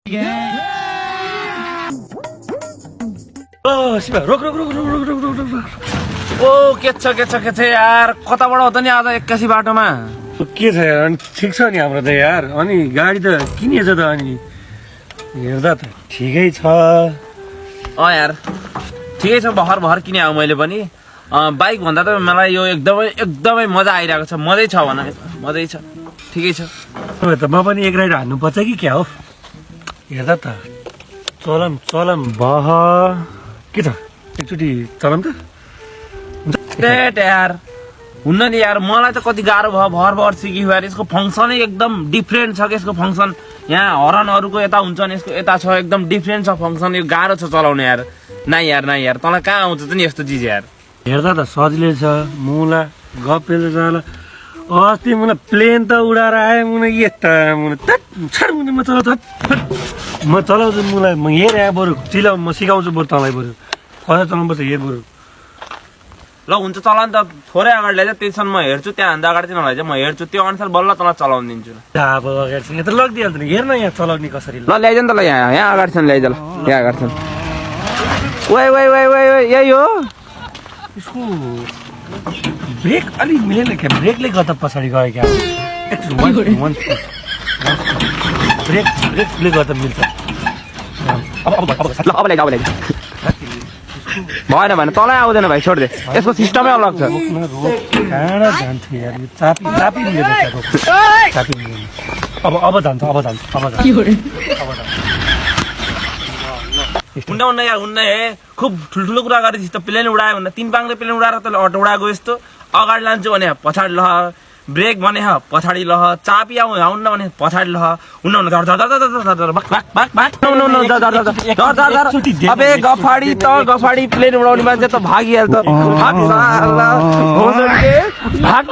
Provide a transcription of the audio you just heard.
ओ के छ यार कताबाट हो त नि आज 81 बाटोमा के छ यार? अनि ठिक छ नि हाम्रो त यार। अनि गाडी त किनेछ त अनि हेर्दा त ठिकै छ। यार ठिकै छ भर किने आऊ मैले पनि। बाइक भन्दा त मलाई यो एकदमै मजा आइरहेको छ। मजै छ भन, मजै छ, ठिकै छ। त म पनि एक राइड हान्नु पर्छ कि क्या हो? हेर्दा त चलम बह के छ एकचोटि चलम त यार हुन्न नि यार, मलाई त कति गाह्रो भयो भर सिक्यो यार। यसको फङ्सनै एकदम डिफ्रेन्ट छ कि यसको फङ्सन। यहाँ हर्नहरूको यता हुन्छ नि, यसको यता छ, एकदम डिफ्रेन्ट छ फङ्सन। यो गाह्रो छ चलाउन यार। नाइ यार तँलाई कहाँ आउँछ त नि यस्तो चिज यार। हेर्दा त सजिलै छ। मुला गपेर जाला अस्ति मुला प्लेन त उडाएर आयो मुला यता मुला म चलाउँछु मुला। म हेरेँ बरु चिलाउ म सिकाउँछु बरु तँलाई बरु कसरी चलाउनुपर्छ हेर बरु। ल हुन्छ चला नि त, थोरै अगाडि लैजा, त्यसमा म हेर्छु। त्यहाँभन्दा अगाडि चाहिँ नलैजा, म हेर्छु त्यो अनुसार बल्ल तँलाई चलाउनु दिन्छु। अब अगाडि यहाँ त लगिदिइहाल्छ नि। हेर्न यहाँ चलाउने कसरी। ल ल्याइज नि त, ल यहाँ अगाडि छ ल्याइज, ल यहाँ अगाडि छ। ओइ यही हो यसको ब्रेक अलिक मिलेन क्या? ब्रेकले गर्दा पछाडि गयो क्या? ब्रेकले गर्दा मिल्छ। ल अब ल्याइज भएन तँलाई आउँदैन भाइ, छोड दे। यसको सिस्टमै अलग छ। कहाँ जान्थ्यो यार यो चापी मिलेन चापी मिलेन। अब जान्छ हुन्न यार हुन्न हे। खुब ठुल्ठुलो कुरा गरेपछि त प्लेन उडायो हुन्न। 3 पाङ्रे प्लेन उडाएर त अटो उडाएको यस्तो। अगाडि लान्छु भने पछाडि लह, ब्रेक भने पछाडि लह, चापी आउन्न भने पछाडि लह। हुन्न अबे गफाडी प्लेन उडाउने मान्छे त भागिहाल्छ। भाग